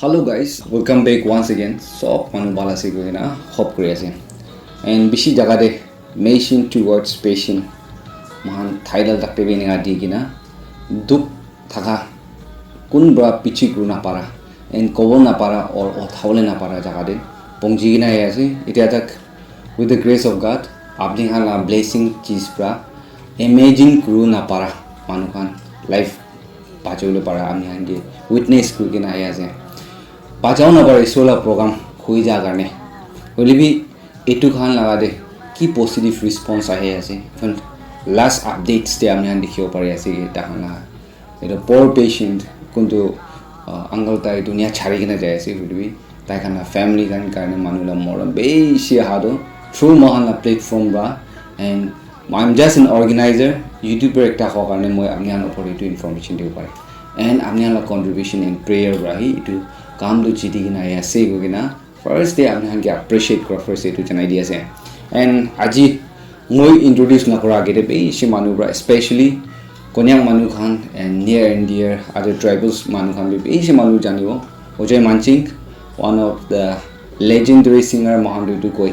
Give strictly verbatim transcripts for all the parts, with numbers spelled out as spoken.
Hello guys, welcome back once again. Sob manu bhal ase koina hope kuri ase. And bishi jaga de mission towards patient. Mohan title tak te bi enika di kina duk thaka kun pra pichi kuru na para and kobo na para or othaole na para jaga de pongji kina ahi ase. Itya tak with the grace of God, apni khan la blessing cheez pra imagine kuru na para manu khan life bachole para ami khan ke witness kuri kena ahi ase. Bachao na para Isor la program hoi ja karne. Hoile bi etu khan laga de ki positive response ahi ase. Last updates te ami khan dikhibo pari ase ki ta khan la etu poor patient kuntu uh, uncle tai dunia chari kena jai ase hoile bi tai khan la family khan karne manu la morom bishi aha to through mohan la platform ba and I'm just an organizer, YouTuber ekta howa karne moi apni khan opor etu information dibo pare. And apni khan la contribution and prayer para hi etu kam tu jiti kena ahi ase koi kena first day apni khan ke appreciate kora first etu janai di ase. And aji moi introduce na kora agete bishi manu para especially Konyak manu khan and near and dear other tribals manu khan bi bishi manu janibo. Ojai Mansing, one of the legendary singer mohan tu etu koi.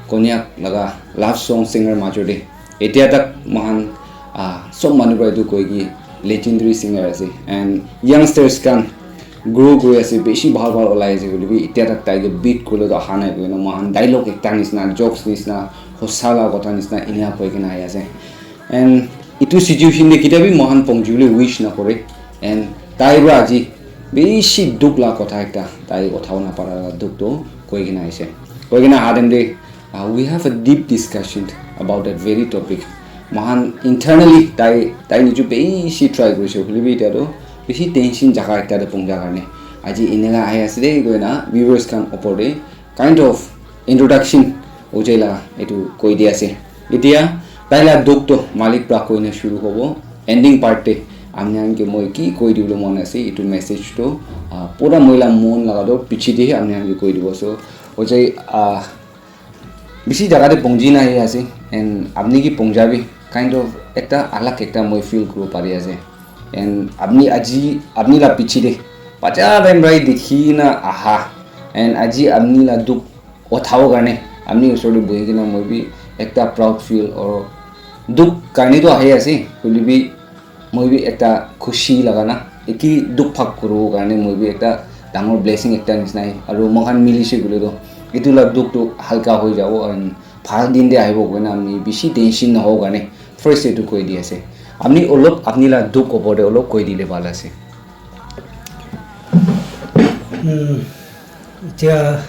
Konyak laga love song singer major de. Etia tak mohan uh, sob manu para etu koi ki legendary singer ase and youngsters khan grow kuri ase bishi bhal bhal olai ase koile bi etia tak tai ke beat kule to aha nai koina mohan dialogue ekta nisna jokes nisna hosa la kotha nisna inia koi kena ahi ase. And etu situation de kitabi mohan pongji bole wish na kore and tai para aji bishi duk la kotha ekta tai uthabo na para la duk to koi kena aise koi kena aha time de uh, we have a deep discussion about that very topic. Mohan internally tai tai niju bishi try korise hoile bi etia to bishi tension jaga ekta de pongja karne aji eneka ahi ase de koina viewers khan opor de kind of introduction ujai la etu koi di ase. Etia tai la duk to malik pra koina shuru hobo. Ending part te apni khan ke moi ki koi dibole mon ase etu message to uh, pura moi la mon laga to piche de apni khan ke koi dibo. So ujai uh, bishi jaga de pongji na ahi ase and apni ki pongja bi kind of ekta alag ekta moi feel kuri pari ase. And apni aji apni la piche de bacha time rai dikhi na aha and aji apni la duk uthabo karne apni usor te bohi kena moi bi ekta proud feel or duk karne to ahi ase hoile bi moi bi ekta khushi laga na eki duk bhag kuribo karne moi bi ekta dangor blessing ekta nisna ahi aru moikhan milishe koile to etu la duk tu halka hoi jabo and bhal din de ahibo koina ami bishi tension nahobo karne first etu koi di ase. Apni olop apni la duk opor de olop koi dile bhal ase. Umm, etia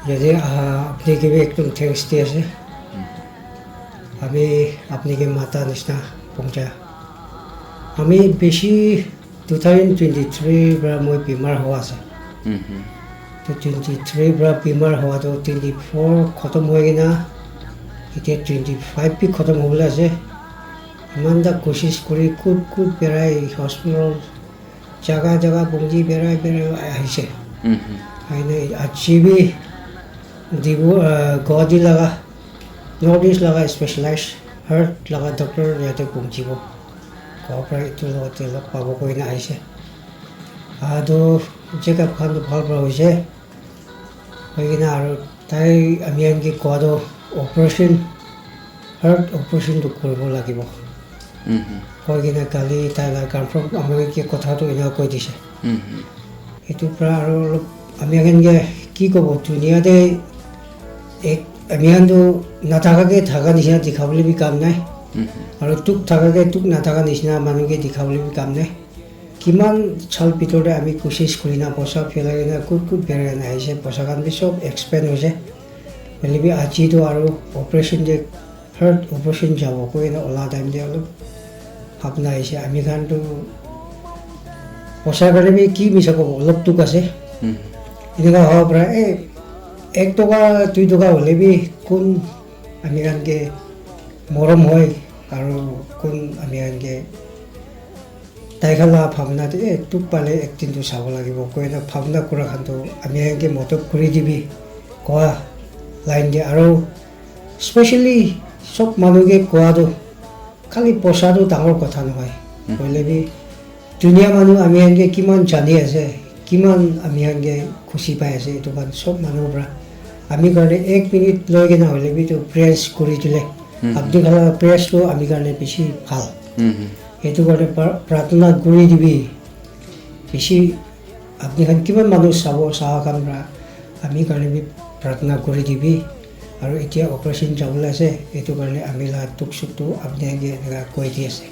yate aha apni ke bi ekdum thanks di ase. Ami apni ke mata nishina pongja. Ami bishi two thousand twenty three para moi bimar hua ase. To twenty three para bimar hua to twenty four khotom hoi kena etia twenty five bi khotom hobole ase. Iman ta koshish kuri kut kut berai hospital jaga jaga bungji berai berai ahise. Aina aji bi Dibu uh, Guwahati laga North East laga specialized heart laga doctor yate pungjibo. Koa pra itu logote log pabo koina ahise. Ado check up khan to bhal pra hoise. Hoikena aro tai ami khan ke koa to operation heart operation to kuribo lagibo. Koi kena kali tai la confirm amoi ke kotha tu ena koi dise. Etu pra aro olop ami khan ke ki kobo dunia te ek ami khan tu nathaka ke thaka nishina dikha bole bi kam nai. Aro tuk thaka ke tuk nathaka nishina manu ke dikha bole bi kam nai. Kiman sal bitor te ami koshish kuri na poisa phelai na kut kut berai na ahise poisa khan bi sob expend hoise. Hoile bi aji tu aro operation te heart operation jabo koi na ola time te olop bhabna ahise ami khan tu poisa karne bi ki misa kobo olop duk ase. Eneka hobo para eh ek toka dui toka hoile bi kun ami khan ke morom hoi aro kun ami khan ke tai khan la bhabna te eh tuk pale ek din tu sabo lagibo koi na bhabna kura khan tu ami khan ke modot kuri dibi koa line te aro specially sob manu ke koa tu khali poisa tu dangor kotha nohoi. Hoile bi dunia manu ami khan ke kiman jani ase, kiman ami khan ke khushi pai ase, etu khan sob manu para ami karne ek minute loi kena hoile bi etu prayers kuri dile, apni khan la prayers tu ami karne bishi bhal. Etu karne pra- pratna kuri dibi. Bishi apni khan kiman manu sabo saha khan para ami karne bi pratna kuri dibi. Aru etia operation jabole ase, etu karne ami la dukh sukh tu apni khan ke eneka koi di ase.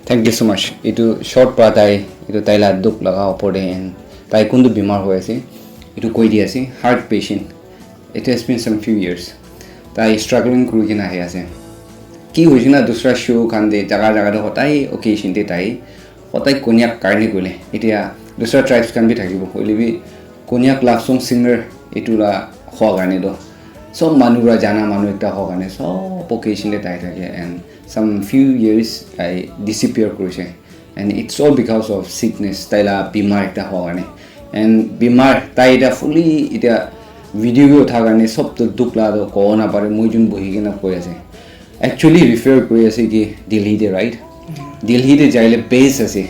Thank you so much. Itu short pra tai itu tai la dukh laga opor de and tai kuntu bimar hoi ase itu koi di ase, heart patient. It has been some few years. Tai struggling kuri kena ahi ase. Ki hoise na dusra show khan de jaga jaga de hotai occasion de tai hotai Konyak karne koile. Etia dusra tribes khan bi thakibo. Hoile bi Konyak love song singer itu la hoa karne do. Sob manu pra jana manu ekta hoa karne sob occasion de tai thake and some few years tai disappear kurise. And it's all because of sickness, tai la bimar ekta hoa karne. And bimar tai eta fully eta video bi utha karne sob to dukh la to kobo na pare, moi jun bohi kena koi ase. Actually refer kuri ase ki Delhi de, right? Delhi de jaile base ase.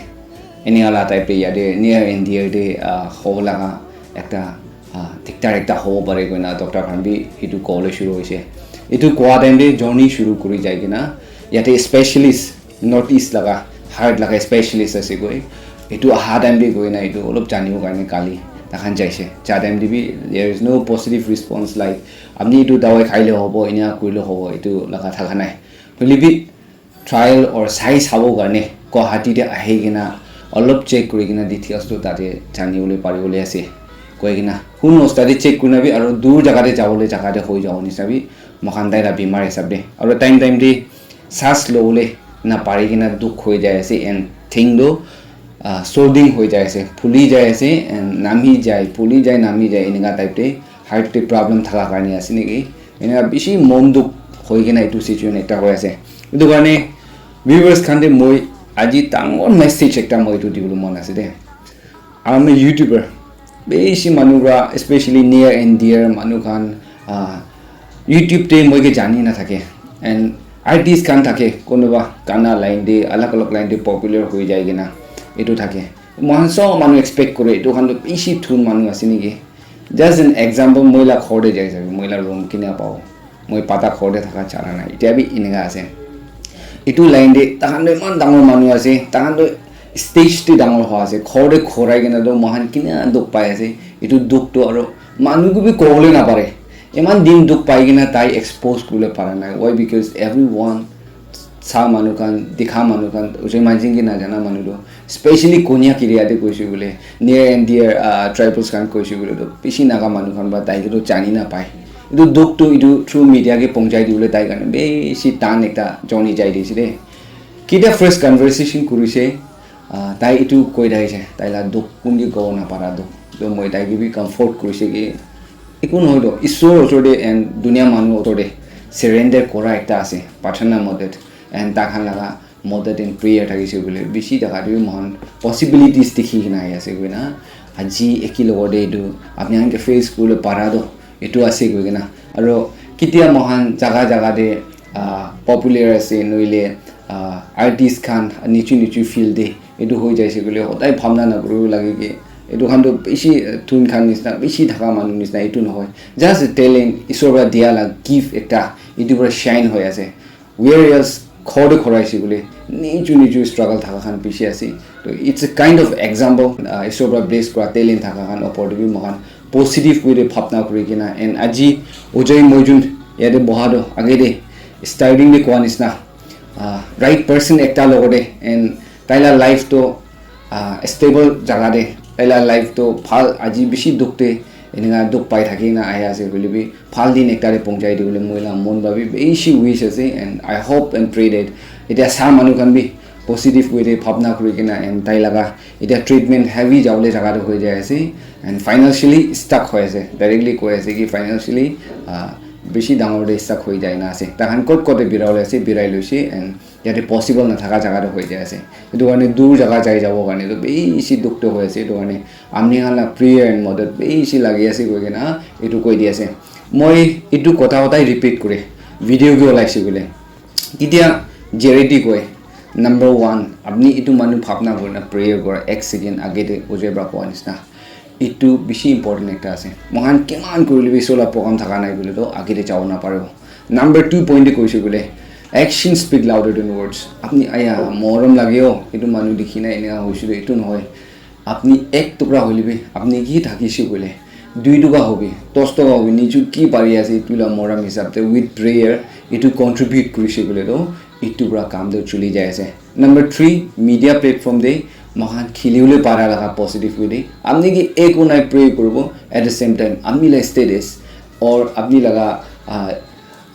Enia la type de yate near and dear de uh, hobo laga ekta uh, diktar ekta hobo pare koina doctor khan bi itu kobole shuru hoise. Itu kowa time de journey shuru kuri jai kena yate specialist North East laga heart laga specialist ase koi. Itu aha time de koina itu olop janibo karne kali takhan jaise. Ja time de bi there is no positive response like apni itu dawai khaile hobo, inia kurile hobo, itu laga thaka nai. Hoile bi trial or sai sabo karne Guwahati de ahi kena olop check kuri kena details tu tate jani bole pari bole ase koi kena, who knows, tate check kurina bi aro dur jaga de jabole jaga de hoi jabo nishina bi moikhan tai la bimar hisab de aro time time de sas lobole na pari kena dukh hoi jai ase and thing tu uh, swelling hoi jai ase, phuli jai ase and nami jai, phuli jai, nami jai, enika type de heart de problem thaka karne ase niki. Enika bishi mon dukh hoi kena etu situation ekta hoi ase. Etu karne viewers khan de moi aji dangor message ekta moi etu dibole mon ase de. I'm a YouTuber. Bishi manu pra, especially near and dear manu khan uh, YouTube te moi ke jani na thake. And artist khan thake, konoba gana line de, alag alag line de popular hoi jai kena etu thake. Mohan sob manu expect kore, etu khan to bishi thun manu ase niki. Just an example, moi la ghor de jai sabi, moi la room kina pao. Moi pata ghor de thaka chara nai. Etia bi enika ase. Etu line de, takhan to iman dangor manu ase, takhan to stage te dangor hoa ase, ghor de khorai kena to mohan kina dukh pai ase. Etu dukh to aro manu ko bi kobole na pare. Iman din dukh pai kena tai expose kuribole para nai. Why? Because everyone sa manu khan, dikha manu khan, ujai manjin ki najana manu tu, specially Konyak area te koise bole, near and dear uh, tribals khan koise bole tu, bishi Naga manu khan ba tai ke tu jani na pai. Etu dukh tu etu through media ke pongchai dibole tai karne bishi tan ekta joni jai dise de. Kita first conversation kurise, uh, tai etu koi dai je, tai la dukh kun ke kobo na para dukh. To moi tai ke bi comfort kurise ki eku nohoi to, Isor osor de and dunia manu osor de surrender kora ekta ase, prarthana modot, and takhan laga modot and prayer thakise bole, bishi jaga de bi mohan possibilities dikhi kena ahi ase koina. Aji eki logot de etu apni khan ke face kuribole para to etu ase koikena. Aro ketia mohan jaga jaga de uh, popular ase noile uh, artist khan nichu nichu field de etu hoi jaise koile hodai bhabna na kuribo lage ki etu khan to bishi thun khan nisna, bishi thaka manu nisna, etu nohoi. Just a talent, Isor para dia la gift ekta, etu para shine hoi ase. Where else ghor de khoraise koile nichu nichu struggle thaka khan bishi ase. To it's a kind of example, uh, Isor para bless kora talent thaka khan opor de bi moikhan positive way de bhabna kuri kena, and aji ujai moi jun yate boha to age de starting de koa nisna, uh, right person ekta logot de and tai la life to uh, stable jaga de, tai la life to bhal, aji bishi dukh de enika dukh pai thaki na ahi ase koile bi bhal din ekta de pongchai dibole moi la mon para bi bishi wish ase, and I hope and pray that etia sa manu khan bi positive way de bhabna kuri kena and tai laga etia treatment heavy jabole jaga de hoi jai ase and financially stuck hoi ase, directly koi ase ki financially uh, bishi dangor de stuck hoi jai na ase. Takhan kot kot de bira bole ase, birai loise and yate possible nathaka jaga te hoi jai ase. Etu karne dur jaga jai jabo karne tu bishi dukh to hoi ase. Etu karne apni khan la prayer and modot bishi lagi ase koi kena etu koi di ase. Moi etu kotha hotai repeat kure, video ke olaise koile, ketia charity koi, Number one, apni itu manu bhabna kurina prayer kora ek second age te ujai pra kowa nisna. Itu bishi important ekta ase. Mohan kiman kurile bi sola program thaka nai koile to age te jabo na paribo. Number two point te koise koile, actions speak louder than words. Apni aya morom lage o, itu manu dikhina eneka hoise to itu nohoi. Apni ek tukra hoile bi, apni ki thakise koile, dui tuka hobi, dos toka hobi, niju ki pari ase itu la morom hisab te with prayer itu contribute kurise koile to itu pra kam to chuli jai ase. Number three, media platform te mohan khili bole para laga positive way te. Apni ki ek unai pray kuribo, at the same time apni la status or apni laga uh,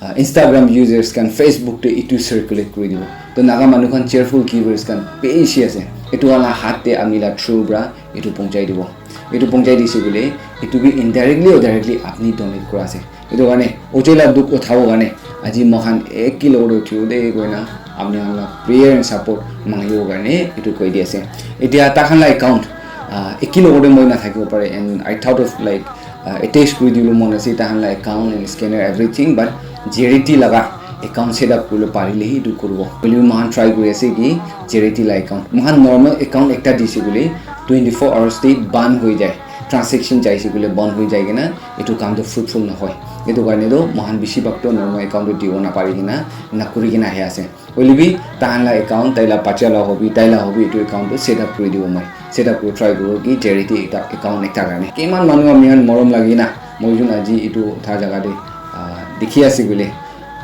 uh, Instagram users kan Facebook te itu circulate kuri dibo. To Naga manu khan cheerful givers khan bishi ase. Itu wala hat te ami la through pra itu pongchai dibo. Itu pongchai dise koile itu bi indirectly or directly apni donate kura ase. Itu karne ujai la dukh uthabo karne aji mohan ek kilo ro thiu de koina apni khan la prayer and support mangibo karne itu koi di ase. Etia takhan la account uh, ek kilo ro moi na thakibo pare, and I thought of like uh, attach kuri dibo mon ase tahan la account and scanner everything, but J R T laga account set up kuribole parile hi etu kuribo. Hoile bi moikhan try kuri ase ki J R T la account, moikhan normal account ekta dise koile twenty four hours te ban hoi jai, transaction jaise koile ban hoi jai kena etu kam tu fruitful nohoi. Etu karne tu moikhan bishi bhag tu normal account tu dibo napari kena nakuri kena ahi ase. Hoile bi tahan la account, tai la bacha la hobi, tai la hobi, etu account tu set up kuri dibo moi. Set up kuri try kuribo ki charity ekta account ekta karne. Kiman manu ami khan morom lagi na, moi jun aji etu tha jaga te ah, dikhi ase koile,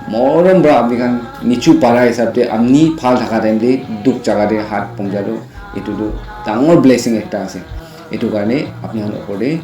morom pra apni khan nichu para hisab te apni bhal thaka time te dukh jaga te hat pongja tu etu tu dangor blessing ekta ase. Etu karne apni khan opor te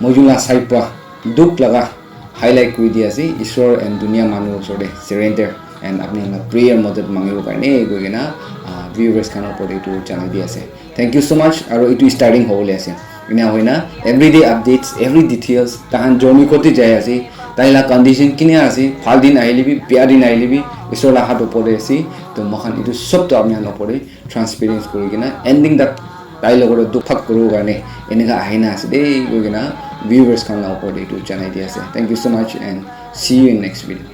moi jun la side pra dukh laga highlight kuri di ase, Isor and dunia manu osor te surrender and apni khan la prayer madad mangibo karne koi kena ah, viewers khan opor te etu janai di ase. Thank you so much. Aru etu starting hobole ase. Ena hoina everyday updates, every details, tahan journey kote jai ase, tai la condition kine ase, bhal din ahile bi, bia din ahile bi, Isor la hat opor te ase. To moikhan etu sob to apni khan opor te transparency kuri kena ending tak tai logot dukh bhag kuribo karne eneka ahina ase de koi kena viewers khan la opor te etu janai di ase. Thank you so much and see you in next video.